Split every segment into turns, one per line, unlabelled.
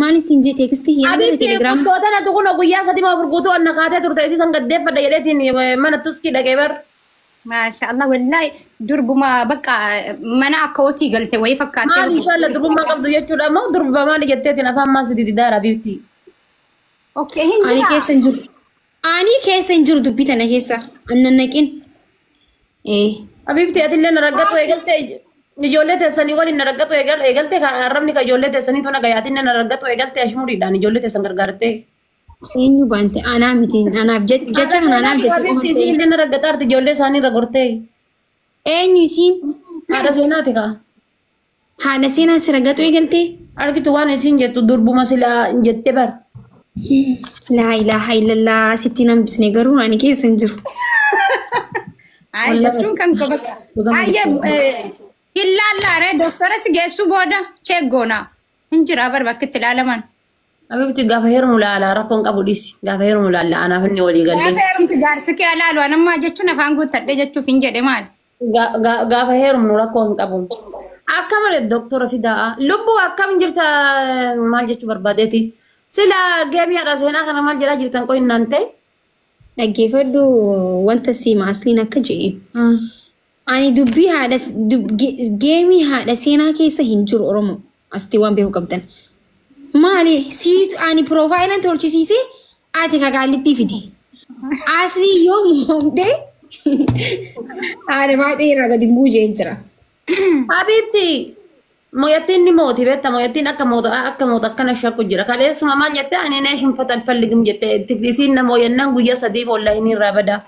Maal isin jee teekstii hin agarre
Abitti
telegiraama.
gootana tukun guyyaa sadii moo afur guutuu anna kaatee turte isii san gaddeeffadha jedheetiin mana tuskii dhaqee bar.
Maasha Allah wallahi durbuma bakka mana akka hojii galte wayii fakkaattee.
Maali inshallah durbummaa qabdu jechuudha moo durba maali jetteetiin afaan maal si dididaara bifti.
Okay hin
Ani
jira.
keessa hin jiru. Ani keessa hin jiru dubbii tana keessa. Annan naqin.
Abibti atillee na raggatu eegalte ijoollee teessanii waliin na raggatu eegalte kan arrabni kan ijoollee teessanii tona gayaatinne na raggatu eegalte ashmuriidhaan ijoollee teessan gargaartee.
Eenyu baante anaa miti anaaf jecha kana anaaf jette qofa
Abibti
ta'e.
isiin illee na raggataarti ijoollee isaanii irra gortee.
Eenyu isiin
Haadha seenaati kaa.
haadha seenaa si raggatu eegalte?
Argitu waan isiin jettu durbuma silaa jette bar.
Laa ilaaha illallah sitti nan bisne garuu ani keessa hin jiru.
Ay jechuun kan koo bakka. Ayyee hin laallaare doktora si geessuu booda cheeggoona. Hin jira bar bakka itti ilaalaman.
Abibti gaafa heerumu laala rakkoon qabu dhisi gaafa heerumu laala anaaf inni walii
Gaafa
galee.
heerumti jaarsi kee alaalu anammaa jechuun afaan guuttadhee jechuuf hin jedhe maali?
Gaafa heerumnu rakkoo hin qabu. Akka malee doktora fidaa. Lubbuu akkam jirta maal jechuu barbaadeeti. Sila geemii haadha seenaa kana maal jedhaa jirtan qoy naan ta'e.
Dhaggeeffadhu wanta siima asliin akka jedhe. Ani dubbii haadha geemii haadha seenaa keessa hin jiru Oromoo. Asitti waan beeku qabdan. Maali siitu ani piroofaayila tolchisiisee ati kakaallittii fide. Aslii yoo moomte haadha baay'ee irraa gadi buujee jira.
Habiibti moyattiin ni mooti beekta moyattiin akka moota akka moota akkana shakku jira. Kaleessuma maal jette ani nee shinfata alfalligim jette isiin na mooyannaan guyyaa sadiif wallahi ni irraa bada.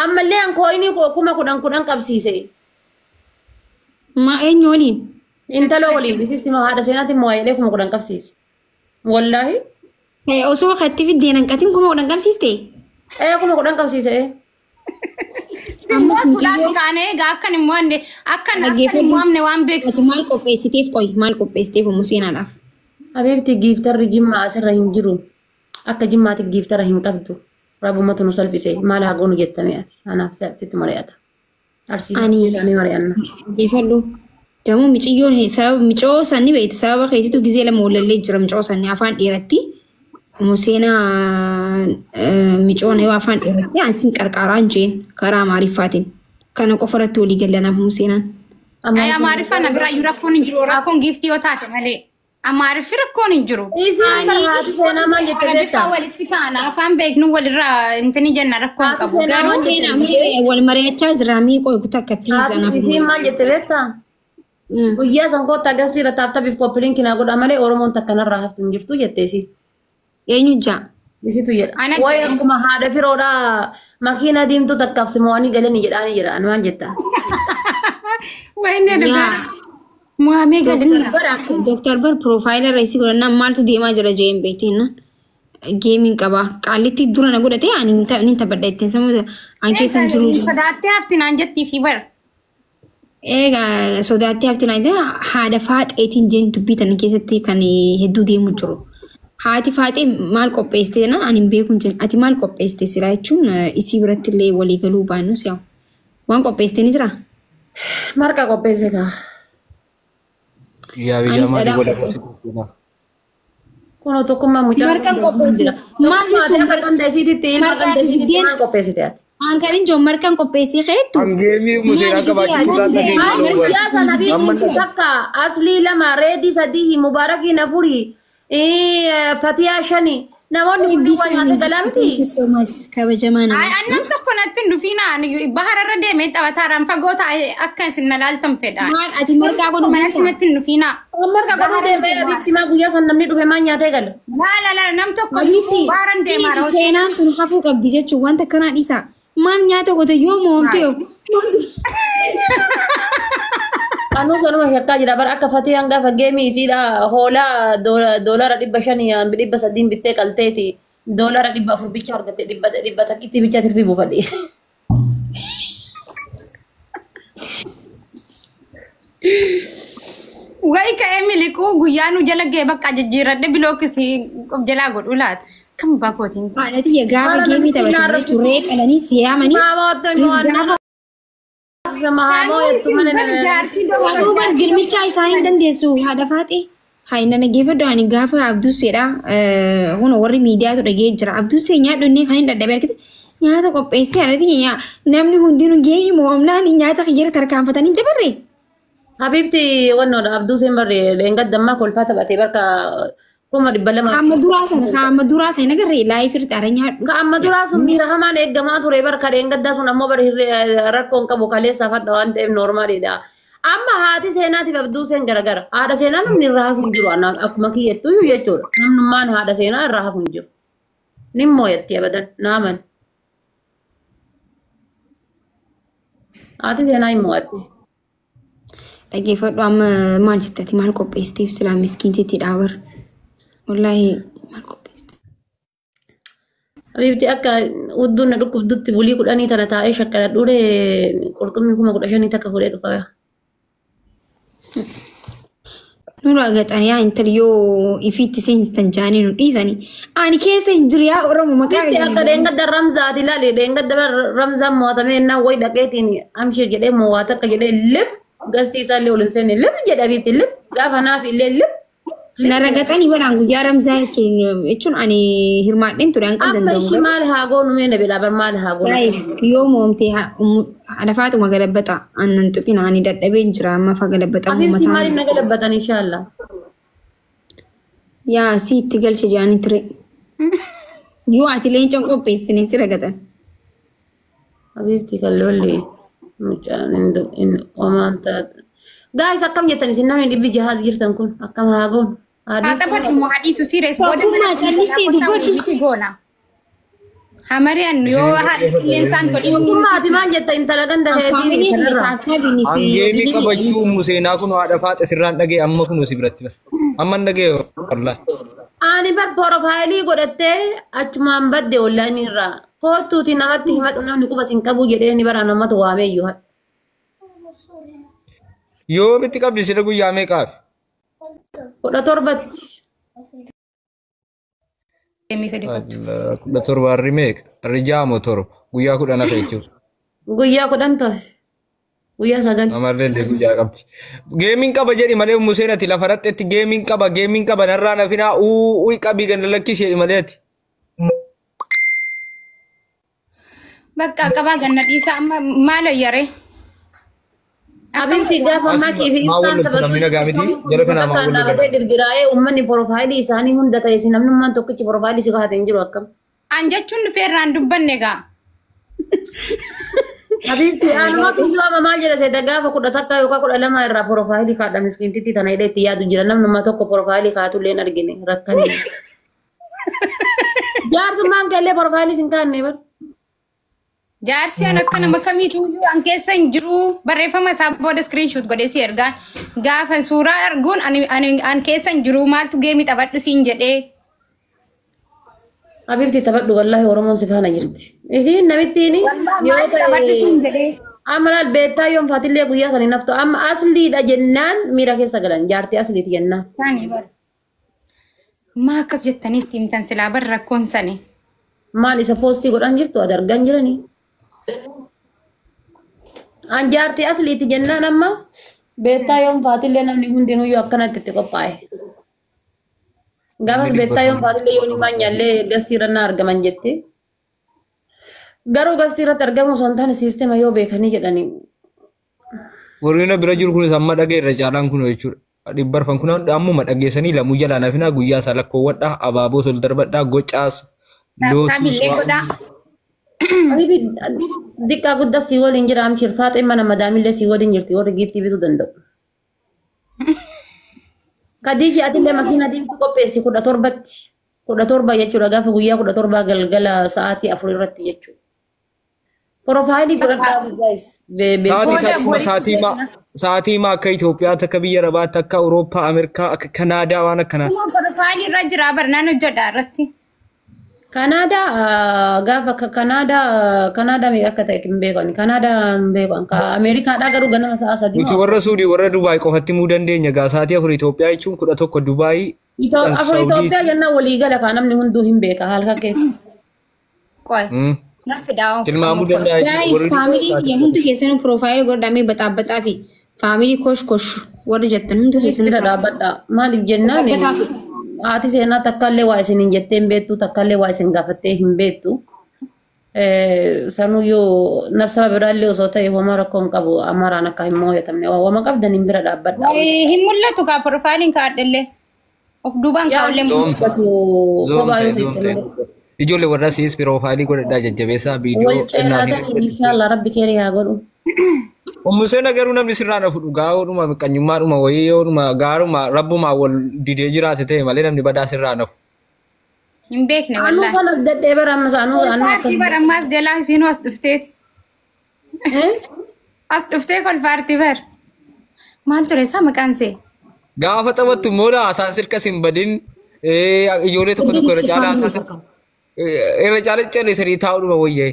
Ammallee an kooyinii koo 10,000 10,000 qabsiise.
Ma eenyu waliin?
Intaloo waliin isiis haadha seenaatiin moo'ayilee 10,000 qabsiise. Wallaahi.
Osoo katti fiddeen hanqatiin 10,000 qabsiiste?
10,000 qabsiise.
Simboo fuudhaan kaanee egaa akkan hin mo'anne akkan akka hin mo'amne waan beektu.
Ati maal qopheessiteef qoy maal qopheessiteef umu seenaadhaaf?
Habiibti giiftarri jimmaa asirra hin jiru. Akka jimmaatti giiftara hin qabdu. Rabbumatu nu salphise maal haa goonu jettame ati. Anaaf sitti mari'ata. Arsii
Ani-
mari'anna.
Dhaggeeffadhu. Dammoo miciyyoon sababa micoo sanni beekti sababa keetitu gizee lama walallee jira micoo sanni afaan dheeratti. Umu seenaa micoon yoo afaan dheeratti ansin qarqaaraan jeen karaa Amaariffaatiin. Kana qofa irratti walii gallanaaf umu seenaan.
Ay Amaariffaa na biraayyuu rakkoon hin jiru rakkoon giiftii yoo taate malee. Amaariffi rakkoon hin jiru.
Isiin bara haati seenaa maal jette
Arabiffaa
beektaa?
walitti kaana afaan beeknu walirraa intini jenna rakkoon
Haati
qabu.
seenaa
Garuu
maal
Seenaa mee wal mari'achaa jira mii qoy kutaa akka please
Haati
anaaf.
isiin maal jette beektaa? Guyyaa san kootta agarsiira taaptapiif koppiliin kinaa godha malee Oromoon takka narraa haftu hin jirtu jette isiin.
Eenyu jaa?
Isitu jedha.
Ana
Wayi
jedhe.
akkuma haadha firoodhaa makiina diimtuu takkaaf simo'anii galanii jedhaanii jedha. Ani maal jettaa?
wayne dhugaa. Mo'amee galinna.
Dooktar Bar piroofaayila irra isii godhannaan maaltu deemaa jira jeen beekteen geemiin qaba. Qaallitti dura na godhate ani ni taphadha ittiin sammuu an keessa hin jiru.
Sodaattee hafti naan jettii fi bara.
Egaa sodaattee hafti naan jedha haadha faaxeetiin jeen dubbii tana keessatti kan hedduu deemu jiru. Haati faaxee maal qopheessite jennaan ani hin beeku hin jennu. Ati maal qopheessite silaa jechuun isii biratti illee walii galuu baannus yaa. Waan qopheessite ni jiraa?
Marqa qopheesse kaa.
Yaa biyya
Anis
maalii
dhadhaa
godha qopheessite?
Kunoo tokkummaa mucaa.
Marqaan qopheessite. Maal jechuun
Akka qanda isiititti ilma
Marqaa
qanda isiititti
biddeen-
maal qopheessite ati?
An kan hin jiru marqaan qopheessee keettu.
Hangeemii museen akka baay'ee
Maal siyaasa nabii takka aslii lama reedii sadii mubaarakiin afurii fatiyaa shani namoonni kunneen waan nyaata galaa
Thank
miti.
you so much kabajamaa
Ay
nama.
annam tokko natti hin dhufiina ani bahararra deemee taphataaraan fagoo taa'ee akka isin na laaltan fedha.
Maal ati marqaa godhu
Manatti natti hin dhufiina.
Marqa godhuu deemee abitti maa guyyaa san namni dhufe maa nyaatee gala.
Laa laa laa nam tokko baharan deemaa
Dhiisi seenaan tun hafuu qabdi jechuun wanta akkanaa dhiisa. Maal nyaata gote yoo moomte
Anuu sanuma shakkaa jira bara akka fatiyaan gaafa geemii isiidha hoolaa doolara 500 300 bittee qalteeti doolara 400 bicha argatte dhibba takkitti bicha tirfii buufadhe.
Wayi ka'ee miliquu guyyaa nu jala ga'e bakka jijjiirradhe bilookisii of jalaa godhu laata. Kan bakootiin.
Haadha tiyya gaafa geemii taphatan jechuun re'ee qalanii siyaamanii. Bar girmichaa isaa hin dandeessu haadha faaxee. Hai nana geeffadhu ani gaafa Abduuseedha. Kun warri miidiyaatu dhagee jira. Abduusee nyaadhu inni kan hin dadhabee argite nyaata qopheessee alatti namni hundinuu geeyi mo'amnaan nyaata kiyyara tarkaanfatanii dabarre.
Habibti wannoodha Abduuseen barre leengadda ammaa kolfaa taphatee barka 200,000.
Hamma duraa sana agarree laayif irratti ara nyaadhu.
Ka amma duraa sun miira hamaan eeggamaa ture barka leengaddaa sun ammoo bari rakkoon qabu kaleessa fadha waan ta'eef noormaaliidha. Amma haati seenaatiif Abduuseen garagara. Haadha seenaa namni irraa hafu hin jiru akkuma kiyyattuu iyyuu jechuudha. Namnummaan haadha seenaa irraa hafu hin jiru. Nin mooyatti abadan naaman. Haati seenaa hin mo'atti.
Dhaggeeffadhu amma maal jettati maal qopheessiteef silaa miskiintiitti dhaabar. Wallaahi maal qopheessite?
Habibti akka udduun na dhukkubdutti bulii 10 tana taa'ee shakkaladhuure qurxummii 15,000 takka fuudhee dhufa.
Nurraa gaxanii yaa intali yoo ifiitti seensitan jaanii nu dhiisanii. Ani keessa hin jiru yaa Oromoo maqaa
Habibti akka dheengadda Ramzaati ilaali dheengadda Ramzaan mo'atamee innaan wayi dhaqeetiin amshir jedhee mo'aata akka jedhee lib gastii isaallee ol hin seenne lib jedhe Habibti lib gaafa naaf illee lib.
Na ragaxanii balaan guyyaa Ramzaa jechuun ani hirmaadheen ture hanqan
Amma
danda'u.
ishii maal haa goonu mee na bilaa bar maal haa goonu.
Guys, yoo moomte lafaatuma galabbata annan tuqina ani dadhabeen jira amma fa galabbata
Habibti maaliif na galabbatan inshaallah.
Yaa si itti galche jaanii ture. Yoo ati leencan qopheessine si ragatan.
Habibti kan lolli mucaan hin omaan taate. Guys akkam jettan isin namni 600 jirtan kun akkam haa goonu.
Haa taphadhu immoo haadhiisu sirees booda
Tokkummaa
mana
callisii dubbadhu.
wayyiitti goona. Hamariyaan yoo haadha qilleensaan tolii
Tokkummaa ati maal jetta intala ganda
Faamilii
keetii
fi
kanarraa.
taakkaabinii fi
Hangeemii qabachuu Museenaa kun haadha faaxe sirraan dhagee amma kun si biratti bara. Amma hin dhagee wallahi.
Ani bar porofaayilii godhattee achumaan badde onlaayinii irraa. Kootuuti namatti himadhu namni quba sin qabu jedhee ni bara namatu waamee iyyuu.
Yoomitti qabdi sira guyyaa meeqaaf?
17tti.
Deemee fedhe kottu.
17 harri meeqa? Harri jaamoo 7 guyyaa 10 hafe jechuudha.
Guyyaa 10 tafe. Guyyaa 9.
Amarree illee guyyaa qabdi. Geemiin qaba jedhi malee Museen ati lafa raxxetti geemiin qaba geemiin qaba narraa nafinaa uu qabii ganda lakkisi jedhi malee ati.
Bakka qabaa ganna dhiisaa amma maal ayyaree?
Habibti gaafa makii fi
Maa
ibsaan
wal loltu namni nagaa miti jara kanaa maa wal loltu.
dhaabatee girgiraa'ee uummanni porofaayilii isaanii hunda ta'e isin namnummaan tokkichi porofaayilii si kaa'ate hin jiru akkam.
An jechuun dhufee irraan dubbanne gaa.
Habibti anuma kiyyoo amma maal jedha seeta gaafa 11 yookaan 12 irraa porofaayilii kaadha miskiintitti tana hidhee itti yaadu jira namnummaa tokko porofaayilii kaa'atullee hin argine rakkanne. Jaarsummaan keellee porofaayilii sin kaa'anne bar.
Jaarsi an akka nama kamiitu iyyuu an keessa hin jiru barreeffama isaa booda screenshot godhee si ergaa gaafa suuraa arguun ani an keessa hin jiru maaltu geemii taphadhu siin jedhee.
Habibti taphadhu wallaahi Oromoon si faana jirti. Isiin namittiin yoo
Maaltu taphadhu siin jedhee.
Amma laal beektaa yoon faatillee guyyaa sanii naftu amma asliidha jennaan miira keessa galan jaartii asliiti jennaan.
Isaanii bara. Maa akkas jettanii itti himtan silaa bar rakkoon sani.
Maal isa poostii godhan jirtu ati argan jiranii. An jaartii asliiti jennaan amma beektaa yoon faatillee namni hundinuyyuu akkanatti itti qophaa'e. Gaafas beektaa yoon faatillee yoon himaan nyaallee gastii irra na argaman jette. Garuu gastii irratti argamu osoo hin taane siistema yoo beekanii jedhanii.
Warri na bira jiru kunis amma dhagee irra caalaan kun jechuudha. 400 kun ammuma dhageessanii lamuu jalaa nafinaa guyyaa isaa lakkoowwadhaa abaaboo sol darbadhaa gocaas lootuus
Taphillee godhaa.
Habibi diqqaa guddaa si waliin jira amshir faaxee mana madaamillee si waliin jirti warri giiftii bituu danda'u. Khadija atillee makiina diimtuu qopheessi 17tti. 17 jechuudha gaafa guyyaa 17 galgala sa'aatii 4 irratti jechuudha. Profaayilii godhadhaa guys.
Sa'aatii sa'aatii maa akka Itoophiyaatti akka biyya Arabaatti akka Awurooppaa Ameerikaa akka Kanaadaa waan akkanaa.
Profaayilii irra jira bar naan hojjedha irratti.
Kanaadaa gaafa Kanaadaa Kanaadaa meeqa akka ta'e hin beekan. Kanaadaa hin beekan. Ka Ameerikaadhaa garuu ganama sa'a 3.
Nuti warra Suudii warra Dubaay qofatti himuu dandeenya gaa sa'aatii 4 Itoophiyaa jechuun 11 Dubaay.
4 Itoophiyaa jennaan walii gala kaa namni hunduu hin beeka halkan keessa.
Qoy. Na fidaa.
Tilmaamuu danda'a.
Guys, family kiyya hundi keessanuu profile godhamee baxaabaxaa fi family kosh kosh. Warri jettan hundi keessan
Bira dhaabbadha. Maaliif jennaan haati seenaa takkaallee waa isin hin jettee hin beektu takkaallee waa isin gaafattee hin beektu. Sanuu yoo saba biraallee osoo ta'e homaa rakkoo hin qabu amaraan akka hin moo'atamne waama qabdan hin bira dhaabbadha.
Hin mul'atu kaa profaayiliin kaadhellee. Of duubaan kaa'ullee mul'atu.
Zoom ta'e. Ijoollee warra siis piroofaayilii godhadhaa jajjabeessaa viidiyoo
Wal ceelaatan inshaallah rabbi keerii haa godhu.
Ummu Seenaa garuu namni sirraa na fudhu gaa'oodhuma miqqanyummaadhuma wayii yoodhuma gaaruma rabbumaa wal didee jiraate ta'e malee namni badaa sirraa nafu.
Hin beekne
Anuu
wallaahi.
kana dadhee bara ammas anuu anuu
Kolfaartii bara ammaas jalaa isiinuu as dhufteeti. As dhuftee kolfaartii bara. Maal ture isaa maqaan see?
Gaafa taphattu immoo haasaan sirkas hin badin ijoollee tokko tokko irra caalaa callisanii taa'uudhuma wayyee.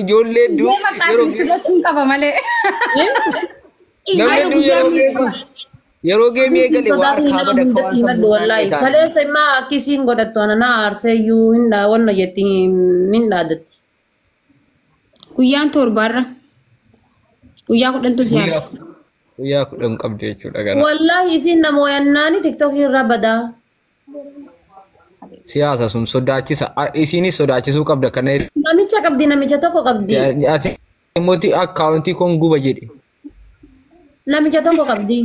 Ijoollee hedduu
Iyyee maqaa isinitti gochuun qaba malee.
Namni hedduu yeroo geemii eegale waa harkaa bada akka waan sammuu
Wallaahi
ta'an.
kaleessa immoo akkisiin godhattu ana na aarseeyyuu hin wanna jetti hin dhaadatti.
Guyyaan torbaarra. Guyyaa 10tu si hafa.
Guyyaa 10 qabdi jechuudha gara.
Wallaahi isiin nama wayannaani tiktookii irraa badaa.
Siyaasa sun sodaachisa. Isiinis sodaachisuu qabda kana.
Namicha qabdi, namicha tokko qabdi.
Ati immoo akkaawuntii koon guba jedhe.
Namicha tokko qabdi.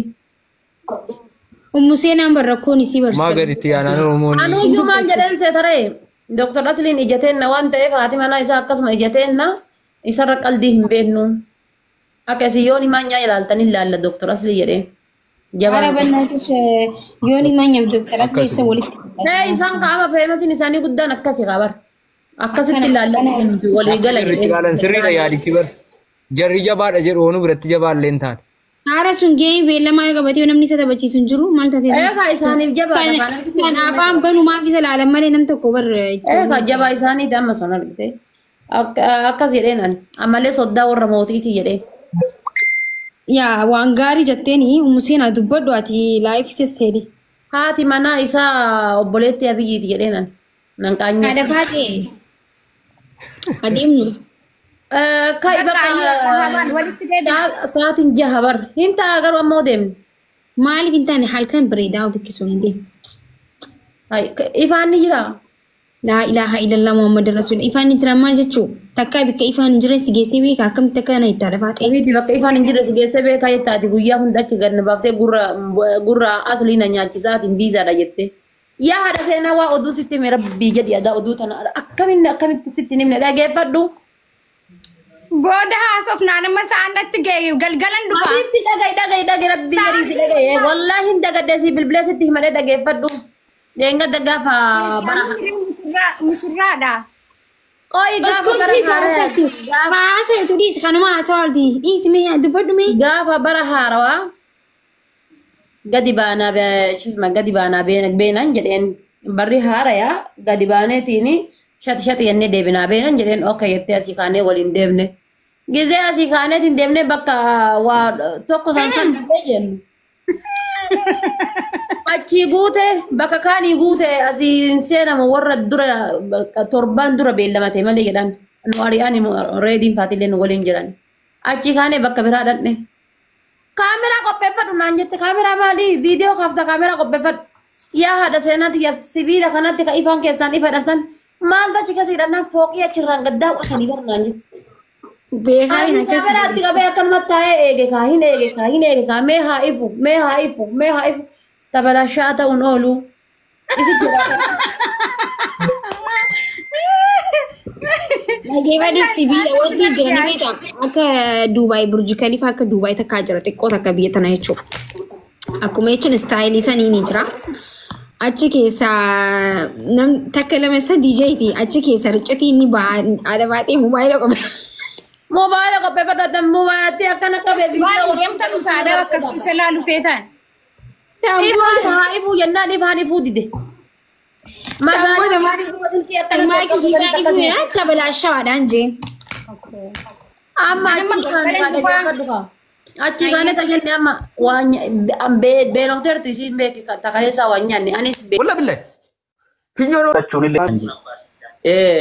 Ummu Seenaan barrakkoon isii
Maa
barsiisa.
gaditti yaanaan Oromoon.
Anuyyuu maal jedheen seetaree? Dooktar Asliin ijateenna waan ta'eef haati manaa isaa akkasuma ijateenna isarra qaldii hin beeknu. Akka isin yoon himaa ilaaltan ilaalla Dooktar Aslii jedheen.
Ara
Jabaa.
bannaatis yoon himaa Dooktar Asli isa walitti.
Ee isaan qaama feemasiin isaanii guddaan akkasi qabar. Akkasitti ilaallan walii gala
Jarri ilaalan sirriidha yaadichi bar. Jarri jabaadha jedhu oonuu biratti jabaallee hin taane.
Haara sun gahee beellamaa yoo qabatee namni isa taphachiisu hin jiru maal taatee?
Ee kaa isaaniif jabaadha.
Kan afaan banumaaf isa ilaalan malee nam tokko bar.
Ee kaa jabaa isaaniiti amma sun argite. Akkas jedheen ani. Ammallee soddaa warra mootiiti jedheen.
Yaa waan gaarii jetteeni Ummu Seenaa dubbadhu ati laayif sesseeni.
Haati manaa isaa obboleettii Abiyyiiti jedheen ani. Nan qaanyessa.
Haadha faatee adeemnu.
Kai
Bakka
bakka
walitti deebi'a.
sa'aatiin 6 bar. Hin ta'a garuu ammoo deemne.
Maaliif hin taane halkan bareedaa bikkisuun hin deemu.
Ifaan ni jiraa?
Laa ilaaha illallah Muhammad Rasul. Ifaan ni jira maal jechuu? Takkaa bikka ifaan hin jirre si geessee beeka akkamitti akka kana itti haadha faatee.
Abiiti bakka ifaan hin jirre si geessee beekaa jettaati guyyaa hunda achi gad na baaftee gurra gurra aslii na nyaachisaatiin biizaadha jette. Yaa haadha seenaa waa oduu sitti hime rabbii jedhi adaa oduu tana akkaminni akkamitti sitti hin himne dhageeffadhu.
Booda haasofnaan amma sa'aan natti ga'e galgalan dhufa.
Abiitti dhaga'i dhaga'i dhaga'i rabbii jedhi si dhaga'i wallaahi hin dagadhee si bilbilee sitti himadhee dhageeffadhu. Deengada gaafa bara
Mushurraadha.
qoyi gaafa bara haaraa
Haasoo dhiisi kanuma haasoo dhiisi mee dubbadhu mee.
Gaafa bara haarawaa gadi baanaa shisma gadi baanaa beenan jedheen barri haarayaa gadi baaneetiin shati shati jennee deebinaa beenan jedheen okka jettee asii kaanee waliin deemne. Gizee asii kaaneetiin deemnee bakka waa tokko san jennu. Achii guute bakka kaanii guute asii hin seenamu warra dura torbaan dura beellamate malee jedhan nu ari'aan reediin faatillee nu waliin jiran. Achii kaanee bakka biraa dhaqne. Kaameraa qopheeffadhu naan jette kaameraa maali? Viidiyoo kaafta kaameraa qopheeffadhu. Yaa haadha seenaatti yaa sibiila kanatti ka ifaan keessaan ifa san maaltu achi keessa hidhannaan fooqii achirraan gad daawwatanii bar naan jette.
Beekaa hin
Ani
akkas.
kaameraatti qabee akkanumatti taa'ee eege kaa hin eege kaa hin eege kaa mee haa ifu mee haa ifu mee haa ifu tabalashaa ta'uun oolu. Isi jira.
Dhageeffadhu sibiila wanti jira ni beekama. Akka Duubaay Burj Khalifa akka Duubaay takkaa jira xiqqoo takka biyya tana jechuudha. Akkuma jechuun istaayilii sanii ni jira. Achi keessa nam takka lama sadii jeeti achi keessa rincitii inni haadha baatee moobaayila qaba.
Moobaayila qopheeffadhu moobaayilatti akkana qabee
Waan deemtan faadaa akkasii ilaalu feetan.
Ifaan haa ifuu jennaan ifaan ifuu dide.
Sammuu
Magaalaa silkii akkana
Maakii ifaan ifuu tabalaashaadhaan jeen.
Amma achi kaane dhageeffadhu kaa. Achi kaane tajaajilli amma waan beelofteerti isiin beeki takaleessaa waan nyaanne anis
Walla billahi. Finyoon
Ee.